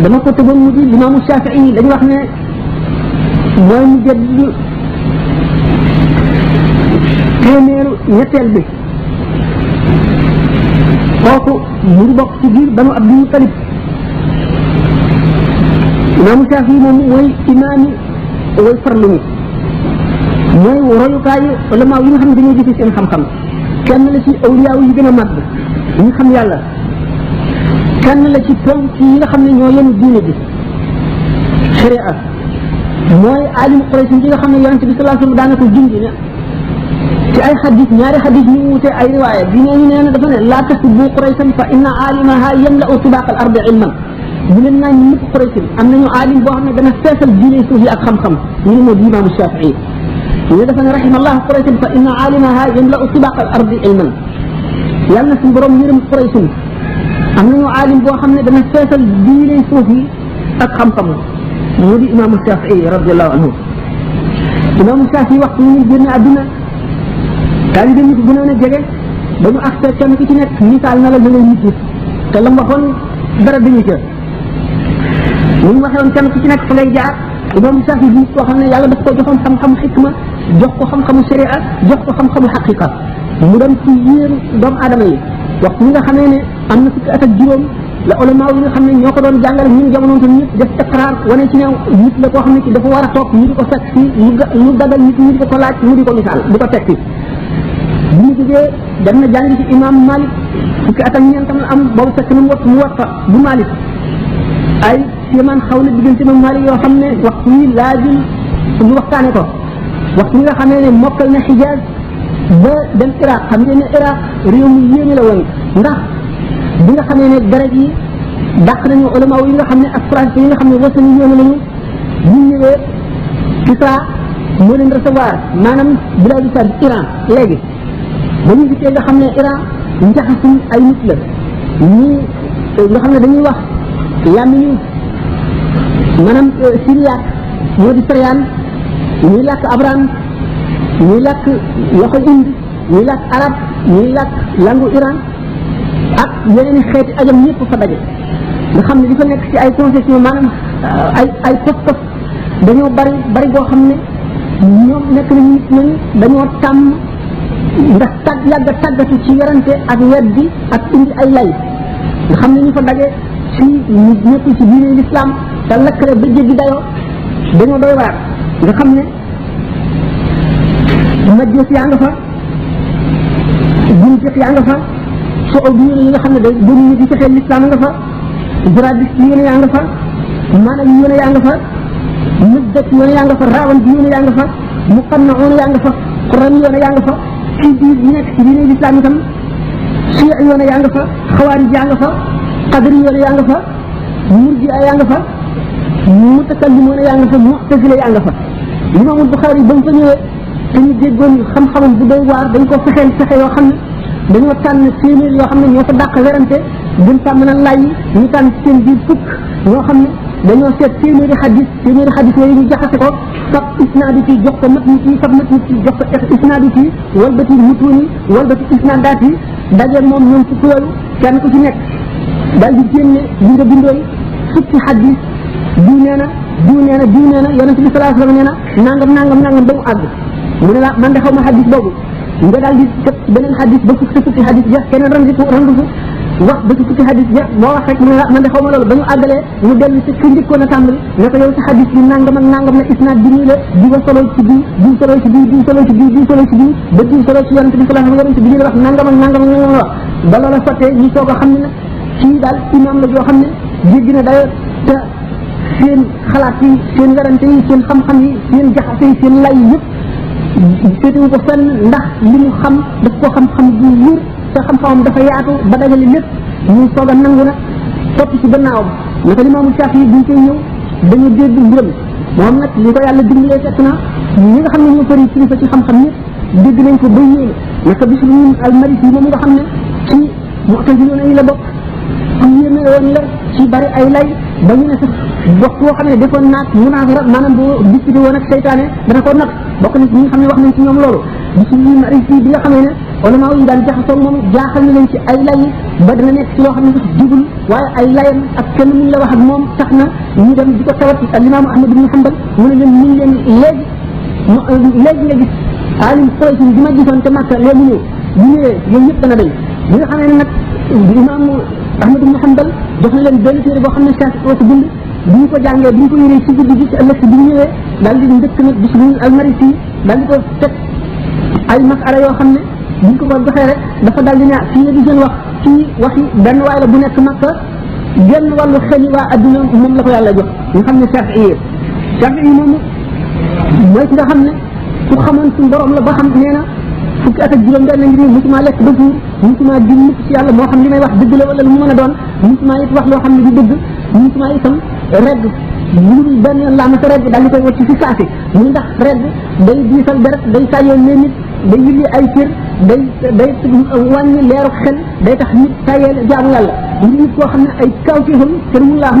dama ko tëboon mu di limaamu Shafii dañu wax ne mooy mu jëdd téeméeru ñetteel bi kooku mu ngi bokk ci biir Banu Abdul Mutalib imaamu Shafii moom mooy imaami way farlu ñi mooy royukaayu ulama yi nga xam ne dañuy jëfe seen xam-xam kenn la ci awliyaaw yi gën a màgg ñu xam yàlla kenn la ci ponk yi nga xam ne ñoo yenu diine bi sharia mooy alim Quraysh yi nga xam ne yonente bi sallallahu alayhi wasallam daana ko junj ne ci ay xadis ñaari xadis ñu wute ay riwaaya bi ñu nee na dafa ne laa tasubbu Qurayshan fa inna alimaha yamla'u tibaq al ardi ilman bu leen naan ñu mukk Quraysh am nañu alim boo xam ne dana feesal diine suuf yi ak xam-xam ñu ne moo di imaamu Shafii ñu dafa ne rahimallahu Qurayshan fa inna alimaha yamla'u tibaq al ardi ilman yàlla na suñu borom yërëm Quraysh am nañu alim boo xam ne dana feesal diine suuf yi ak xam-xam mu di imaamu Shafii radiyallahu anhu imaamu Shafii waxtu ñu génn àdduna taalibe ñu ko gënoon a jege ba ñu accès kenn ku ci nekk misaal na la na ngay nit te la mu waxoon dara dañu ca ñu waxee woon kenn ku ci nekk fa ngay jaar imaamu Shafii bi koo xam ne yàlla daf ko joxoon xam-xamu xikma jox ko xam-xamu sharia jox ko xam-xamu xaqiqa mu doon ci yéen doomu aadama yi waxtu ñi nga xamee ne am na fukki at ak juróom la ulama yi nga xam ne ñoo ko doon jàngale ñun jamono tam ñëpp def iqraar wane ci ne nit la koo xam ne ci dafa war a toog ñu di ko fekk si lu dagal nit ñi di ko laaj mu di ko misaal di ko teg si bu ñu jógee dem na jàng ci imam Malik fukki at ak ñeentam la am boobu fekk na mu Muwatta bu Malik ay siman xaw na diggante imam Malik yoo xam ne waxtu yi laajul ñu waxtaane ko waxtu yi nga xamee ne mokkal na Xijaaz ba dem Iraq xam ngeen ne Iraq réew mi yéeme la woon ndax bi nga xamee ne deret yi dàq nañu ulama yi nga xam ne ak français yi nga xam ne wasani yoon lañu ñu ñëwee Kisra moo leen recevoir maanaam biladu sa Iran léegi ba ñu gisee nga xam ne Iran njaxasum ay nit la ñii nga xam ne dañuy wax làmmiñu maanaam syriaque moo di Syrian ñuy làkk abran ñuy làkk loxo indi ñuy làkk arab ñuy làkk langu Iran ak yeneen i xeeti ajam ñëpp fa daje nga xam ne di fa nekk ci ay concession maanaam ay pos dañoo bari boo xam ne ñoom nekk nañu nit nañu dañoo tàmm ndax yàgg a tàggatu ci werante ak weddi ak indi ay lay nga xam ne ñu fa daje ci ñëpp ci diine l'islam te lakkale ba jéggi dayoo dañoo doy waar nga xam ne majjoos yaa nga fa bunjëq yaa nga fa soo bi yi nga xam ne day bëri ñu di fexeel l'islam nga fa jihadiste yi yaa nga fa maanaam yi yaa nga fa muddat yi yaa nga fa raawan bi yaa nga fa muqannaoon yaa nga fa quran yi yaa nga fa ci biir ñu nekk ci diine l'islam itam chia yoon yaa nga fa xawaarij yaa nga fa qadri yoon yaa nga fa murji'a yaa nga fa mutakallimoon yaa nga fa mu'tazila yaa nga fa Imaamul Buxaari ba mu fa ñëwee te ñu déggoon xam-xamam bu doy waar dañ ko fexeel fexe yoo xam ne dañoo tànn téeméer yoo xam ne ñoo ko dàq werante gën fa mën a lay ñu tànn seen biir fukk ñoo xam ne dañoo seet téeméeri xadis yooyu ñu jaxase ko fab isnaadu ci jox ko mat nit yi fab mat nit yi jox ko isnaadu ci walbati mutuuni walbati isnaadaat yi daje moom ñoom fukk yooyu kenn ku ci nekk daal di génne li nga bindooy fukki xadis diw nee na yonent bi sallallahu alayhi wasallam nee na nangam ba mu àgg mu ne la man de xaw ma xadis boobu nga daal di teg beneen xadis ba fukki xadis ja keneen randu wax ba ci fukki xadis ja moo wax rek mu ne la man de xaw ma loolu ba ñu àggalee mu dellu si fi njëkkoon a tàmbali ne ko yow sa xadis bi nangam ak nangam na isnaad bi nii la diwa solo ci diw solo ci diw solo ci diw solo ci diw ba diw solo ci yonent bi sallallahu alayhi wasallam yonent bi ñu la wax nangam ak nangam wax ba loola sottee ñu soog a xam ne nag kii daal imam la joo xam ne jéggi na dayo te seen xalaat yi seen werante yi seen xam-xam yi seen jaxase yi seen lay yëpp féetewu ko fenn ndax li mu xam daf ko xam-xam bu wér te xam-xamam dafa yaatu ba dajale lépp ñu soog a nangu nag topp ci gannaawam naka Imaamu Shaafi'i buñ koy ñëw dañu dégg mbiram moom nag li ko yàlla dimbalee fekk na ñi nga xam ne ñoo fari kilifa ci xam-xam ñëpp dégg nañ ko ba yéene naka Bishr al-Marisi moom nga xam ne ci Mu'taziloon yi la bokk ku yéeme woon la ci bari ay lay ba ñu ne sax waxtu boo xam ne defoon naag munaazara maanaam boo discuté woon ak seytaane dana ko nag bokk na ci ñi nga xam ne wax nañ ci ñoom loolu Bishr al-Marisi bi nga xamee ne ulama yi daan jaxasoo moom jaaxal na leen ci ay lay ba dina nekk ci loo xam ne sax jubul waaye ay layam ak kenn mun la wax ak moom tax na ñu dem di ko tawat al imam Ahmad ibn Hanbal mu ne leen min leen léegi nga gis alim Quraysh bi ma gisoon te Makka léegi ñëw bu ñëwee yooyu yëpp dana day bi nga xamee ne nag imam Ahmad ibn Hanbal jox na leen benn téere boo xam ne Shafi ko bind bi ñu ko jàngee bi ñu ko yëree ci guddi gi ci ëllëg bi ñu ñëwee daal di njëkk nag bismil almarisi daal di ko teg ay masala yoo xam ne buñ ko joxee rek dafa daal di ne fii la di seen wax kii waxi benn waay la bu nekk Makka genn wàllu xel yi waa adduna moom la ko yàlla jox nga xam ne Shafi'i moomu mooy ki nga xam ne ku xamoon suñu borom la ba xam nee na fukki at ak juróom benn ngi nii musuma lekk ba suur musuma di mukk ci yàlla moo xam li may wax dëgg la wala lu mu mën a doon musuma it wax loo xam ne du dëgg musuma itam regg lu benn yoon laa ma sa regg daal di koy wacc ci saasi mu ndax regg day diisal deret day sàyyeel leen nit day yulli ay cër day wàññi leeru xel day tax nit sàyyeel jaamu yàlla nit koo xam ne ay kawtéefam te mu laa